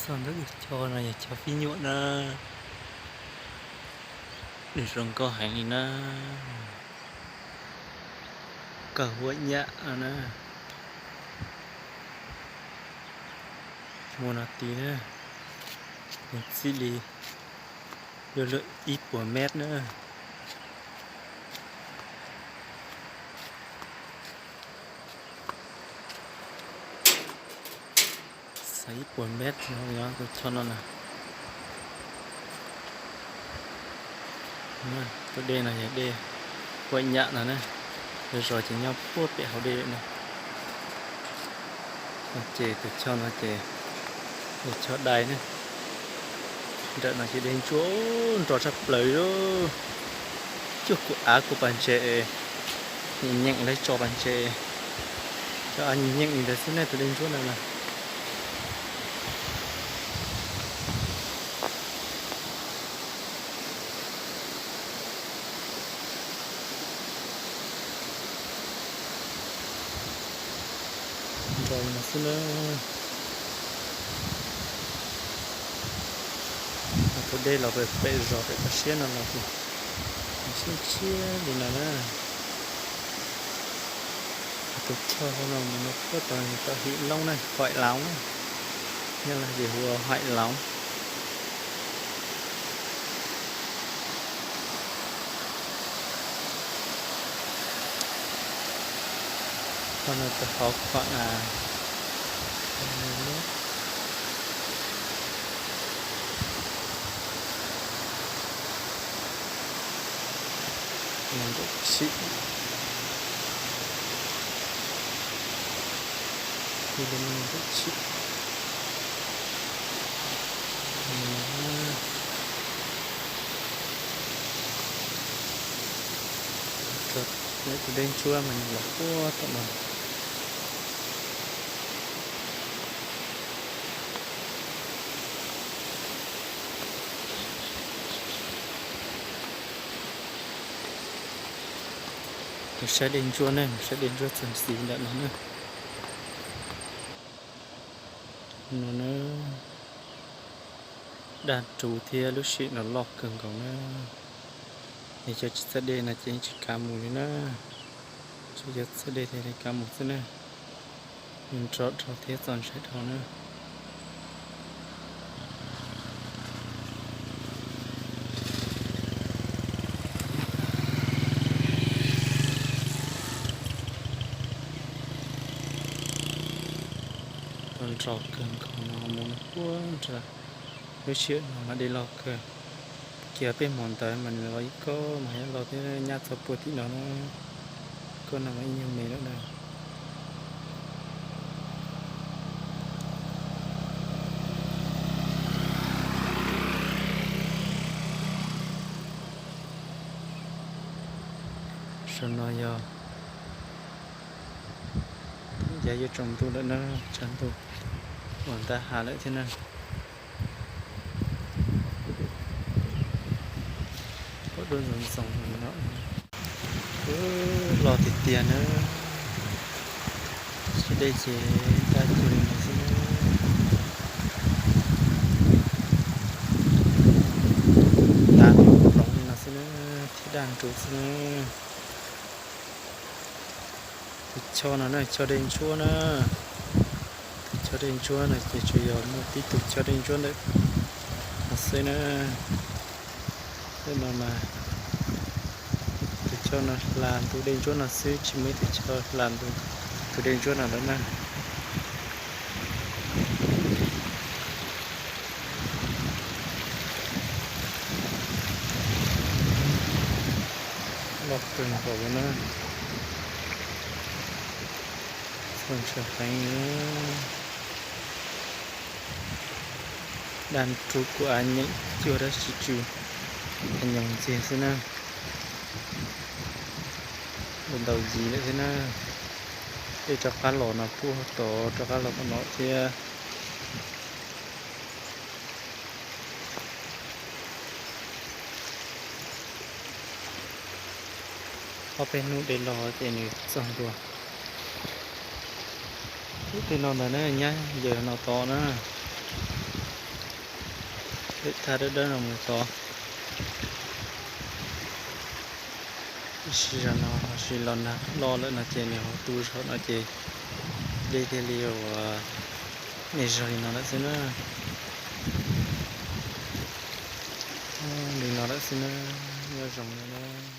Txog ntawm tus choj no yog choj fib nyuam na, nws zoo nkauj heev li na, kawg huam nyam no na. Muaj no tid na, nws txij li yuav luag ib puas mev na. Xav ib puas mev no, tus choj no na. Tus dej no yog dej huam nyam no na, zos ces nyob puag pem hauv dej no. Ces tus choj no ces yog choj dai na. Nram no ces dej ntsuab nrov tshaj plaws li, cuag kuv av kuv pas ntses, nyeem nyeem lawv tso pas ntses, cov av nyeem nyeem li ntawd xwb ne, tus dej ntsuab ntawd na. Nrov li no xwb na. Tus dej los pem zos pem toj siab no los siab tshiab li no na. Tus choj no mus no puag tom, tom Him Loob na, Hoim Lauv na, nyob Los Tsuas hu ua Hoim Lauv. Qhov no tus hauv Khoam Av, nees nkaum tsib, nees nkaum tsib. Tus dej ntsuab mas nws los puag tom no. Mus saib dej ntsuab ne, mus saib dej ntsuab txog ntxiv ntawm no na. No na, daj nrug thiab lub sim no loj kawg nkaus na. Yog cov tsis txawj dej no ces yeej tsis kav mus li na. Tsuas cov txawj dej thiaj li kav mus xwb na. Nrov dhau thiab txaus ntshai dhau na. Tau nrov kawg nkaus no mus no puag nrad. Lub sij hawm no mas dej loj kawg. Kiag peb hmo ntawd mas nws los ib koj mas yeej los thiab nyab txog puag tim no na. Koj no mas ib nyuag me lawm na. Saum no yog yav yuav tsaus ntuj lawm na, tshav ntuj uas ntab hav lawm thiab na. Pom dua ntxoov ntxoo no, loj tiag tiag na. Saib dej ces daj cuag li no xwb na. Daj ploov li no xwb na, thiab daj nrug xwb na. Tus choj no na, choj dej ntsuab na. Tus choj dej ntsuab no ces tsuas yog muaj tib tug choj dej ntsuab ntawm no xwb na. Ntawm no mas tus choj no hla ntu dej ntsuab no xwb, tsis muaj ib tug choj hla ntu tus dej ntsuab no lawm na. Loj kawg nkaus na. Txaus ntshai heev. Daj nrug kuv av nyeem cuag dab tsi tsis, a nyoos ntxiag xwb na. Ua ntaus yim lawm thiab na. Dej rov qab los no puag tod rov qab los tom no thiab. Ob peb hnub dej los ces nws txog ntua. Lub tej no ntag na, nyab yawg no tod na. Thaj dawb dawb no mus tod. Tab sis zaum no ho sis los nag loj lawm no ces nws ho tu zaum no ces dej thiaj li ua me zog li no lawm xwb na. Li no lawm xwb na, nyob zoo na.